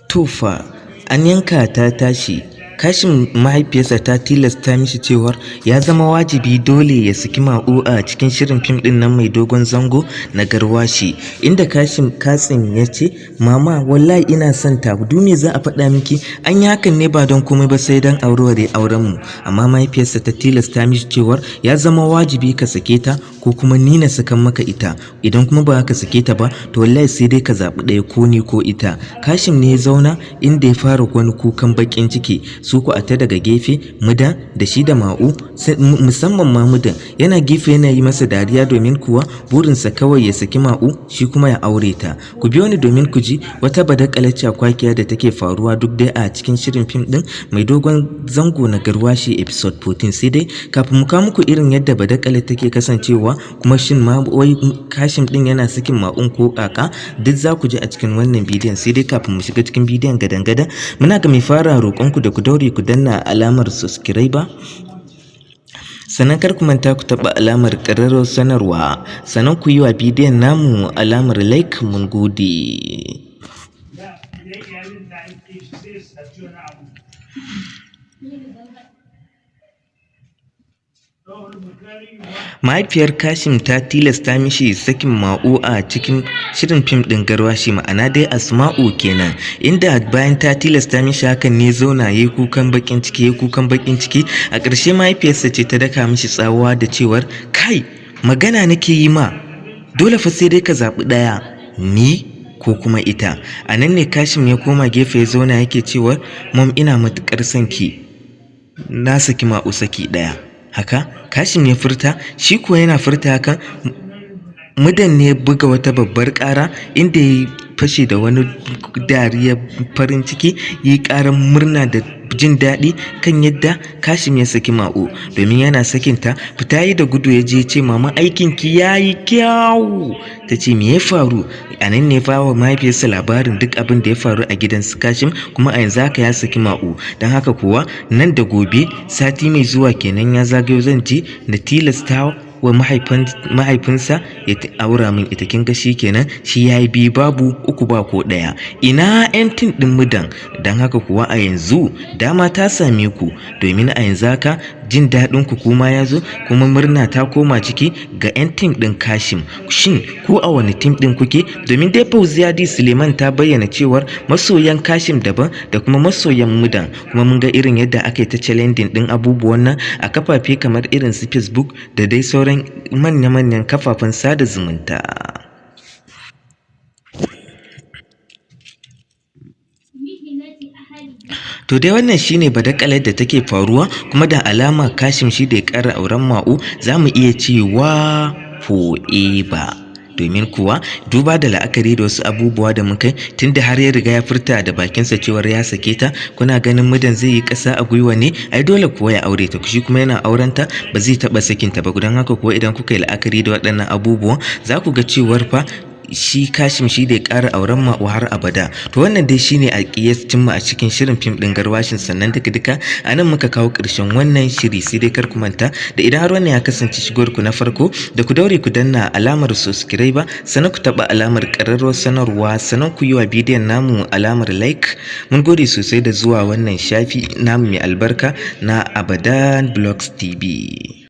To fa, an yanka ta tashi. Kashim mahaifiyarsa ta tilasta mishi cewar ya zama wajibi dole ya saki Ma'u a cikin shirin fim ɗin nan mai dogon zango na Garwashi, inda Kashim Katsim ya ce, "Mama, wallahi ina son ta, duk me za a faɗa miki? An yi hakan ne ba don komai ba sai don a warware aurenmu." Amma mahaifiyarsa ta tilasta mishi cewar ya zama wajibi ka sake ta ko kuma ni na sakan maka ita, idan kuma ba ka sake ta ba to wallahi sai dai ka zaɓi ɗaya, ko ni ko ita. Kashim ne ya zauna inda ya fara wani kukan baƙin ciki. Su ku a ta daga gefe, Muda da shi da Ma'u, musamman ma Mudan, yana gefe yana yi masa dariya, domin kuwa burinsa kawai ya saki Ma'u, shi kuma ya aure ta. Ku biyo ni domin ku ji wata badakalar cakwakiya da take faruwa duk dai a cikin shirin fim din mai dogon zango na Garwashi episode 14. Sai dai kafin mu kawo muku irin yadda badakalar take kasancewa, kuma shin ma wai Kashim din yana sakin Ma'un ko kaka, duk za ku ji a cikin wannan bidiyon. Sai dai kafin mu shiga cikin bidiyon gadan-gadan, muna ga mai fara roƙonku da ku daure ku danna alamar subscribe, sannan kar ku manta ku taɓa alamar ƙararrawar sanarwa, sannan ku yi wa bidiyon namu alamar like. Mun gode. Da idan iyalin ta aike shi, sai su saci wani abu. Rawahul Bukhari wa Mahaifiyar Kashim ta tilasta mishi sakin Ma'u a cikin shirin fim ɗin Garwashi, ma'ana dai Asma'u kenan, inda bayan ta tilasta mishi hakan ne zauna yayi kukan bakin ciki, yayi kukan bakin ciki. A ƙarshe mahaifiyarsa ce ta daka mishi tsawa da cewar, "Kai, magana nake yi ma, dole fa sai dai ka zaɓi ɗaya, ni ko kuma ita." A nan ne Kashim ya koma gefe ya zauna yake cewar, "Mom, ina matuƙar son ki, na saki Ma'u saki ɗaya." Haka Kashim ya furta. Shi kuwa yana furta hakan, Mudan ne ya buga wata babbar ƙara, inda ya fashe da wani dariya farin ciki, yi ƙarar murna da jin daɗi kan yadda Kashim ya saki Ma'u. Domin yana sakinta, fita yi da gudu ya je ya ce, "Mama, aikinki ya yi kyau." Ta ce, "Me ya faru?" A nan ne ba wa mahaifiyarsa labarin duk abin da ya faru a gidan su Kashim, kuma a yanzu haka ya saki Ma'u. Don haka kuwa nan da gobe, sati mai zuwa kenan ya zagayo, zan je na tilasta wa mahaifinsa ya aura min ita. Kin ga shi kenan, shi yayi biyu babu, uku ba ko ɗaya. Ina yan team ɗin Mudan? Don haka kuwa a yanzu dama ta same ku, domin a yanzu haka jin daɗin ku kuma ya zo, kuma murna ta koma ciki ga yan team ɗin Kashim. Shin ku a wani team ɗin kuke? Domin dai Fauziya D Suleiman ta bayyana cewar masoyan Kashim daban da kuma masoyan Mudan, kuma mun ga irin yadda aka yi ta challenging ɗin abubuwan nan a kafafe kamar irin su Facebook da dai sauran manya-manyan kafafen sada zumunta. To dai wannan shine badakalar da take faruwa, kuma da alama Kashim shi da ya ƙara auren Ma'u, za mu iya cewa forever. Domin kuwa duba da la'akari da wasu abubuwa da muka, tunda har ya riga ya furta da bakinsa cewar ya sake ta, kuna ganin Mudan zai yi ƙasa a gwiwa ne? Ai dole kuwa ya aure ta. Shi kuma yana auren ta, ba zai taɓa sakinta ba. Don haka kuwa idan kuka yi la'akari da waɗannan abubuwan, za ku ga cewar fa shi Kashim shi da ya ƙara auren Ma'u har abada. To wannan dai shine a kiyascin mu a cikin shirin fim ɗin Garwashin. Sannan duka duka a nan muka kawo ƙarshen wannan shiri. Sai dai kar ku manta da idan har wannan ya kasance shigowar ku na farko, da ku daure ku danna alamar subscribe, sannan ku taɓa alamar ƙararrawar sanarwa, sannan ku yi wa bidiyon namu alamar like. Mun gode sosai da zuwa wannan shafi namu mai albarka na Abadan Blogs TV.